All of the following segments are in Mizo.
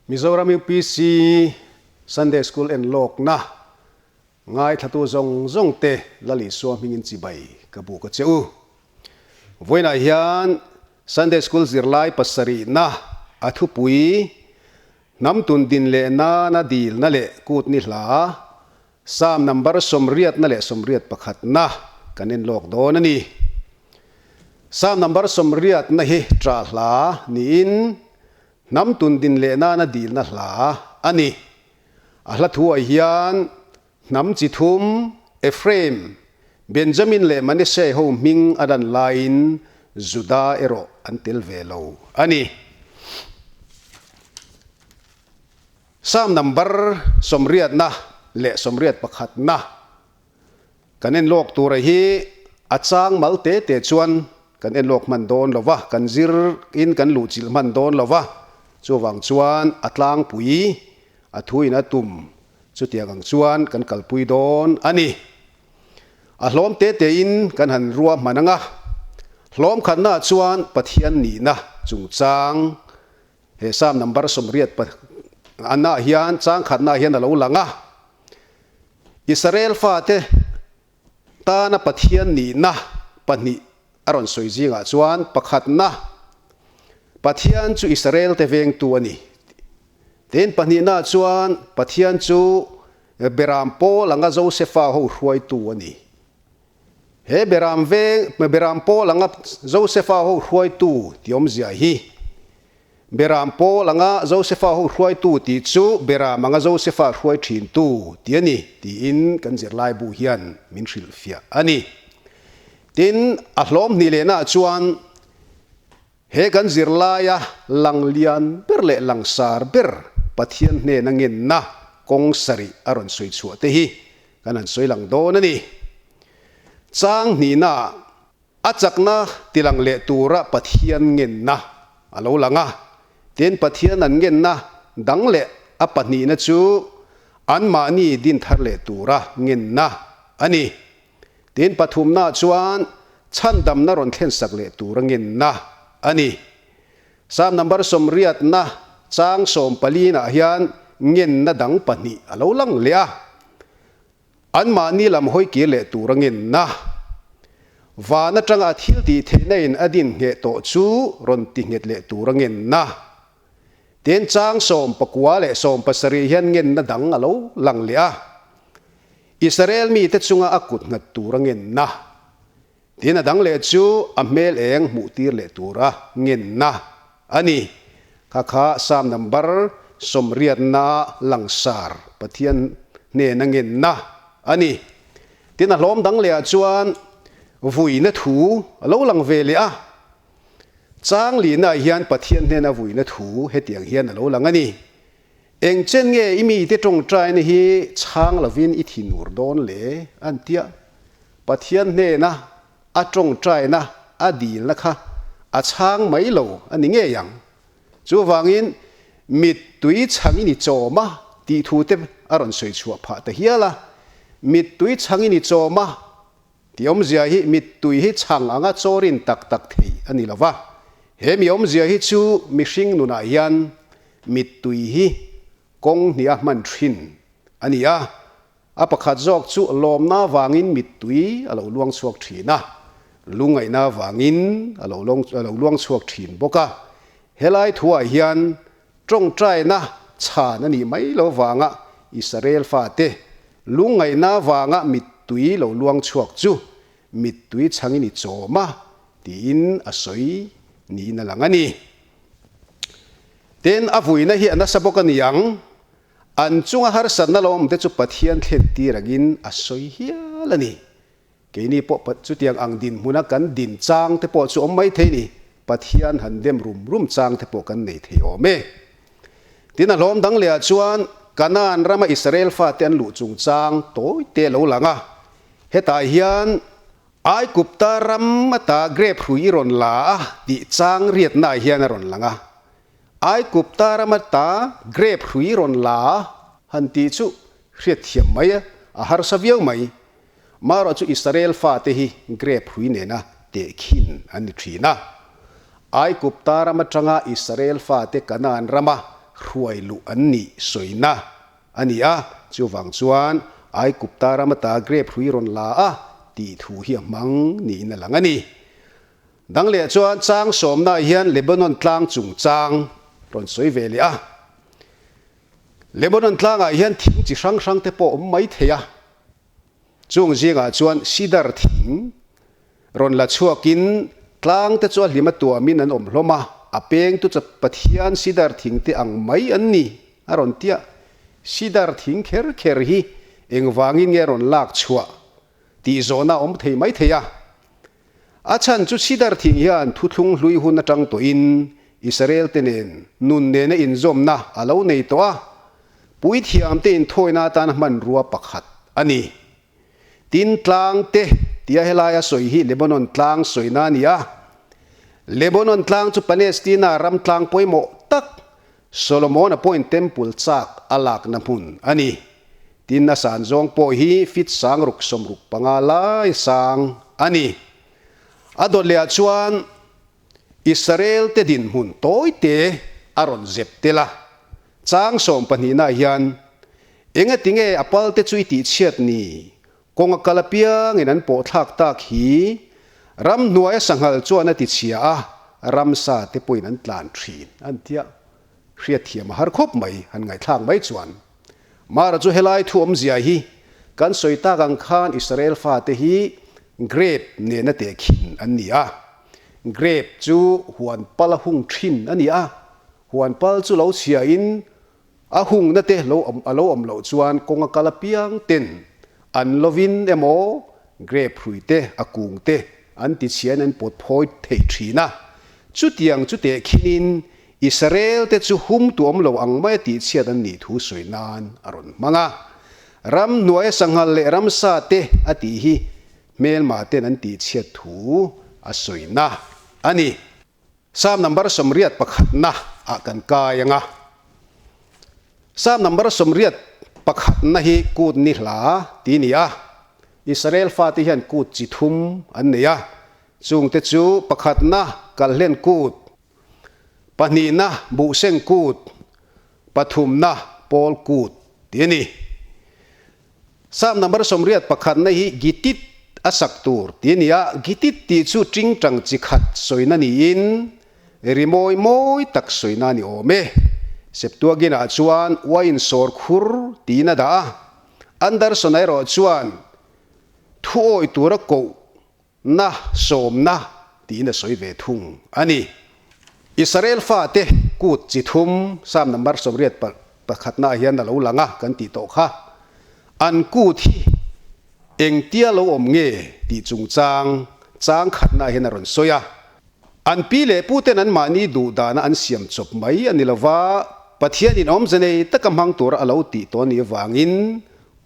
Mizoram UPC Sunday School en lawkna ngaithlatu zawng zawng te Lal Isua hmingin chibai ka buk a che u. Vawiinah hian Sunday School zirlai pasarihna a thupui Hnam tun din leh nana dilna leh kut ni hla Psalm number sawmriatna leh sawmriat pakhatna kan en lawk dawn a ni. Psalm number sawmriatna hi ṭah hla niin Hnam tun din leh nana dilna hla a ni. A hla thuah hian hnam chi thum, Ephraim, Benjamin leh Manasseh ho hming a lan laiin Juda erawh an tel ve lo a ni. Psalm number sawmriatna leh sawmriat pakhatna kan en lawk tura hi a chang mal te te chuan kan en lawk hman dawn lo va, kan zir in kan luhchilh hman dawn lo va, chuvang chuan a tlangpui a thu in a tum chutiang ang chuan kan kalpui dawn a ni. A hlawm te te in kan han rua hman ang a, hlawm khatna chuan Pathian nihna chungchang He Psalm number sawmriat pa anah hian chang khatna hian a lo lang a, Israel fate tana Pathian nihna pahnih a rawn sawi zingah chuan pakhatna, Pathian chu Israel te vengtu a ni. Tin, pahnihna chuan Pathian chu Beram pawl anga Josefa ho hruaitu a ni. He Beram veng, Beram pawl anga Josefa ho hruaitu tih awmzia hi, Beram pawl anga Josefa ho hruaitu tih chu Beram anga Josefa hruai thintu tih a ni tiin kan zirlaibu hian min hrilhfiah a ni. Tin, a hlawm hnih lehnaah chuan he kan zirlaia lang lian ber leh langsar ber Pathian hnena ngenna kawng sarih a rawn sawi chhuah te hi Kan han sawi lang dawn a ni. Chang hnihna a chakna tilang leh tura Pathian ngenna a lo lang a. Tin, Pathian an ngenna dang leh a pahnihna chu anmahni din thar leh tura ngenna a ni. Tin, pathumna chuan chhandamna rawn thlensak leh tura ngenna a ni. Psalm number sawmriatna chang sawm palinah hian ngenna dang pahnih a lo lang leh a, anmahni lam hawi kir leh tura ngenna, van atanga a thil tih theihna in a din ngheh tawh chu rawn ti nghet leh tura ngenna. Tin, chang sawm pakua leh sawm pasarih hian ngenna dang a lo lang leh a, Israel mite chunga a kut nghat tura ngenna. Tin a dang leh chu a hmel eng hmuh tir leh tura ngenna a ni. Kha kha Psalm number sawmriatna langsar Pathian hnena ngenna a ni. Tin a hlawm dang lehah chuan vuina thu a lo lang ve leh a. Chang lihnaah hian Pathian hnena vuina thu hetiang hian a lo lang a ni. Eng chen nge i mite tawngtaina hi chhang lovin i thinur dawn le? an ti a. Pathian hnena a tawngtaina a dilna kha a chhang mai lo a ni ngei ang. Chuvangin, mittui chhangin i chawm a tih thu te a rawn sawi chhuah phah ta hial a. Mittui chhangin i chawm a tih awmzia hi mittui hi chhang anga chawrin tak tak thei a ni lo va. He mi awmzia hi chu mihring nunah hian mittui hi kawng hnih a hman thin a ni a. A pakhat zawk chu lawmna vangin mittui a lo luang chhuak thin a, lungaihna vangin a lo luang chhuak thin bawk a. Helai thuah hian tawngtaina chhan a nih mai lo vanga Israel fate lungaihna vanga mittui lo luang chhuak chu mittui chhangin i chawm a tiin a sawi niin a lang a ni. Tin, a vuina hi a nasa bawk a ni ang. An chunga harsatna lo awmte chu Pathian thlen tir angin a sawi hial a ni. Keini pawh chutiang ang dinhmuna kan din chang te pawh chu awm mai thei ni. Pathian han dem rum rum chang te pawh kan nei thei awm e. Tin, a hlawm dang lehah chuan Kanaan rama Israel fate an luh chungchang tawi te a lo lang a. Hetah hian Aigupta ram ata grape hrui i rawn la a tih chang riatnaah hian a rawn lang a. Aigupta ram ata grape hrui rawn la a han tih chu hriatthiam mai a harsa viau mai. Marawh chu Israel fate hi grape hrui nena tehkhin an ni thin a. Aigupta ram atanga Israel fate Kanaan rama hruai luh an nih sawina a ni a, chuvang chuan Aigupta ram ata grape hrui rawn la a tih thu hi a hmang niin a lang a ni. Dang leh chuan chang sawmnaah hian Lebanon tlang chungchang rawn sawi ve leh a. Lebanon tlangah hian thing chi hrang hrang te pawh awm mai thei a, chung zingah chuan sidar thing rawn la chhuakin tlang te chu a hlim a tuamin an awm hlawm a, a peng tu chu Pathian sidar thing te ang mai an ni a rawn tia. Sidar thing kher kher hi engvangin nge rawn lak chhuah tih zawhna a awm thei mai thei a. A chhan chu Sidar thing hian thuthlung hlui hun atang tawhin Israel te nen nun nena inzawmna a lo nei tawh a, puithiam te inthawina atana hmanrua pakhat a ni. Tin, tlang te tia helaia sawi hi Lebanon tlang sawina a ni a. Lebanon tlang chu Palestina ram tlang pawimawh tak Solomon-a pawhin temple chak a lakna hmun a ni. Tin, a san zawng pawh hi fit sang ruk 65 lai sang a ni. A dawt lehah chuan Israel te dinhmun tawite a rawn zep tel a. Chang sawmpahnihnaah hian, Engatinge a palte chu i tihchhiat ni? Kawng a kal apiangin an pawh thlak tak hi ramhnuaia sanghal chuan a ti chhia a, ramsa te pawhin an tlan thin an tia. Hriatthiam a har khawp mai, han ngaihthlak mai chuan. Mara chu helai thu awmzia hi kan sawi tak ang khan Israel fate hi grape nena tehkhin an ni a. Grape chu huan pal a hung thin a ni a, huan pal chu lo chhiain A hungna te lo a lo awm loh chuan kawng a kal apiang ten an lovin emaw grape hrui te a kung te an ti chhiain an pawt phawi thei thin a. Chutiang chu tehkhinin Israel te chu hum tu awm lo ang mai a tihchhiat an nih thu sawi nan a rawn hmang a. Ramhnuaia sanghal leh ramsa te a tih hi hmelma ten an tihchhiat thu a sawina a ni. Psalm number 81 ah kan kai ang a. Psalm number 81 hi kut ni hla ti ni a. Israel fate hian kut chi thum an nei a. Chungte chu pakhatna kalhlen kut, pahnihna buhseng kut, pathumna pawl kut ti a ni. Psalm number 81 hi Gitit a sak tur ti a ni a, Gitit tih chu tingtang chi khat sawina niin rimawi mawi tak sawina a ni awm e. Septuagint-ah chuan uain sawr khur tiin a dah a, Anderson-a erawh chuan thuawi tura koh Na sawmna tiin a sawi ve thung a ni. Israel fate kut chi thum Psalm number 81 ah hian a lo lang a kan tih tawh kha. An kut hi engtia lo awm nge tih chungchang chang khatna ah hian a rawn sawi a. An pi leh pu ten anmahni duh dana an siam chawp mai a ni lova, Pathianin awmze nei taka hmang tura a lo tih tawh a nih avangin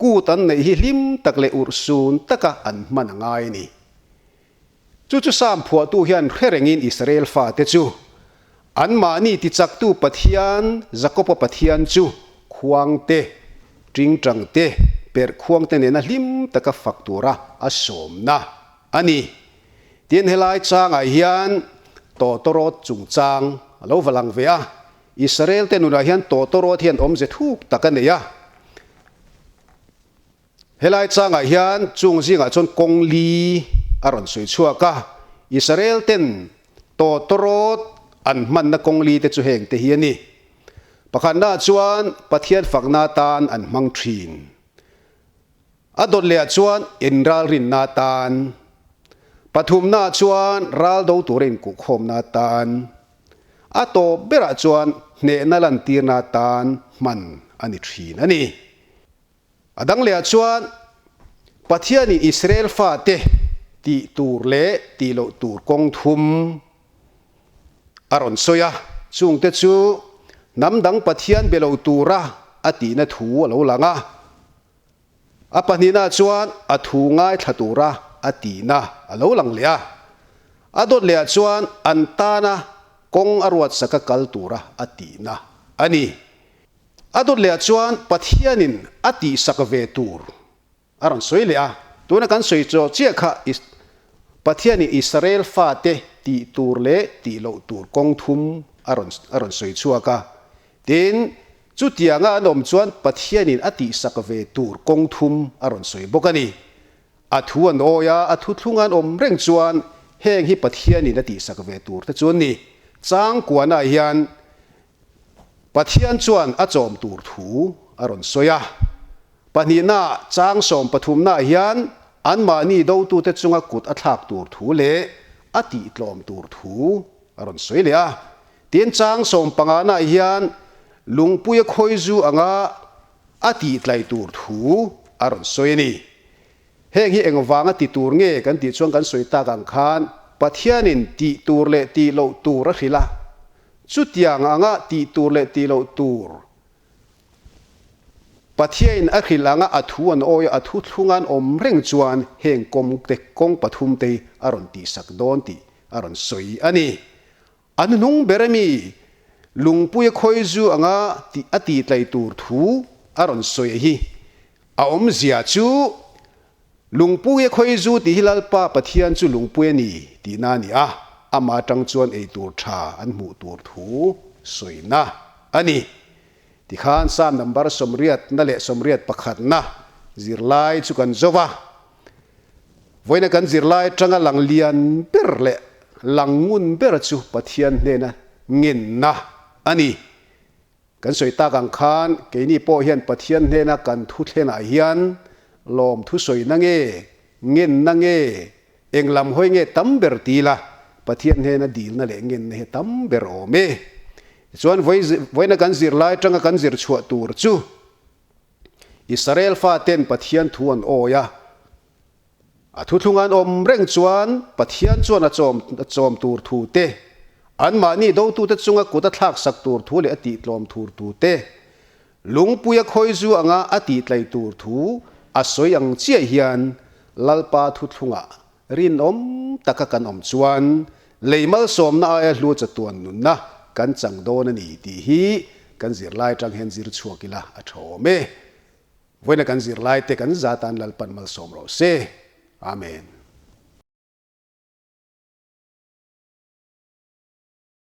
Kut an neih hi hlim tak leh urhsun taka an hman a ngai a ni. Chu chu Psalm phuahtu hian hre rengin Israel fate chu anmahni tichaktu Pathian, Jakoba Pathian chu khuang te, tingtang te, perh khuang te nena hlim taka fak tura a sawmna a ni. Tin, helai changah hian tawtawrawt chungchang a lo va lang ve a. Israel te nunah hian tawtawrawt hian awmze thuk tak a nei a. Helai changah hian chung zingah chuan kawng li a rawn sawi chhuak a, Israel ten tawtawrawt an hmanna kawng li te chu heng te hi a ni. Pakhatnaah chuan Pathian fakna atan an hmang thin. A dawt lehah chuan inralrinna atan, pathumnaah chuan ral do tura inkuhkhawmna atan, a tawp berah chuan hnehna lantirna atan hman a ni thin a ni. A dang lehah chuan Pathianin Israel fate tih tur leh tih loh tur kawng thum a rawn sawi a, chungte chu hnam dang Pathian be lo tura a tihna thu a lo lang a. A pahnihna chuan a thu ngaithla tura a tihna a lo lang leh a. A dawt lehah chuan an tana kawng a ruatsaka kal tura a tihna a ni. A dawt lehah chuan Pathianin a tihsak ve tur a rawn sawi leh a. Tuna kan sawi chaw chiah kha Pathianin Israel fate tih tur leh tih loh tur kawng thum a rawn sawi chhuak a. Tin, chutianga an awm chuan Pathianin a tihsak ve tur kawng thum a rawn sawi bawk a ni. A thu an awi a, a thuthlung an awm reng chuan heng hi Pathianin a tihsak ve tur te chu an ni. Changkuanah hian Pathian chuan a chawm tur thu a rawn sawi a. Pahnihna, chang sawmpathumnaah hian anmahni dotute chunga kut a thlak tur thu leh a tihtlawm tur thu a rawn sawi leh a. Tin, chang sawmpanganaah hian lungpuia khawizu anga a tihtlai tur thu a rawn sawi a ni. Heng hi engvanga ti tur nge kan tih chuan kan sawi tak ang khan Pathianin tih tur leh tih loh tur a hrilh a. Chutiang anga tih tur leh tih loh tur Pathiain a hrilh anga a thu an awi a, a thu thlung an awm reng chuan heng kawng te kawng pathum te hi a rawn tihsak dawn tih a rawn sawi a ni. A hnuhnung ber ami lungpuia khawizu anga tih a tihtlai tur thu a rawn sawi hi a awmzia chu lungpuia khawizu tih hi Lalpa Pathian chu lungpui a ni tihna a ni a, amah atang chuan ei tur tha an hmuh tur thu sawina a ni. Tikhan Psalm number 81 leh 81na zirlai chu kan zo va. Vawiina kan zirlai atanga lang lian ber leh lang ngun ber chu Pathian hnena ngenna a ni. Kan sawi tak ang khan keini pawh hian Pathian hnena kan thu thlenah hian lawm thu sawina nge, ngenna nge, eng lam hawi nge tam ber ti ila Pathian hnena dilna leh ngenna hi a tam ber awm e. Tichuan vawiina kan zirlai atanga kan zir chhuah tur chu Israel faten Pathian thu an awi a, a thuthlung an awm reng chuan Pathian chuan a chawm a chawm tur thu te, anmahni dotute chunga kut a thlaksak tur thu leh a tihtlawm thur thu te, lungpuia khawizu anga a tihtlai tur thu a sawi ang chiah hian Lalpa thuthlungah rinawm taka kan awm chuan lei malsawmna aia hlu chatuan nunna kan chang dawn a ni tih hi kan zirlai atang hian zir chhuak ila a tha awm e. Vawiina kan zirlaite kan zatan Lalpan malsawm rawh se. Amen.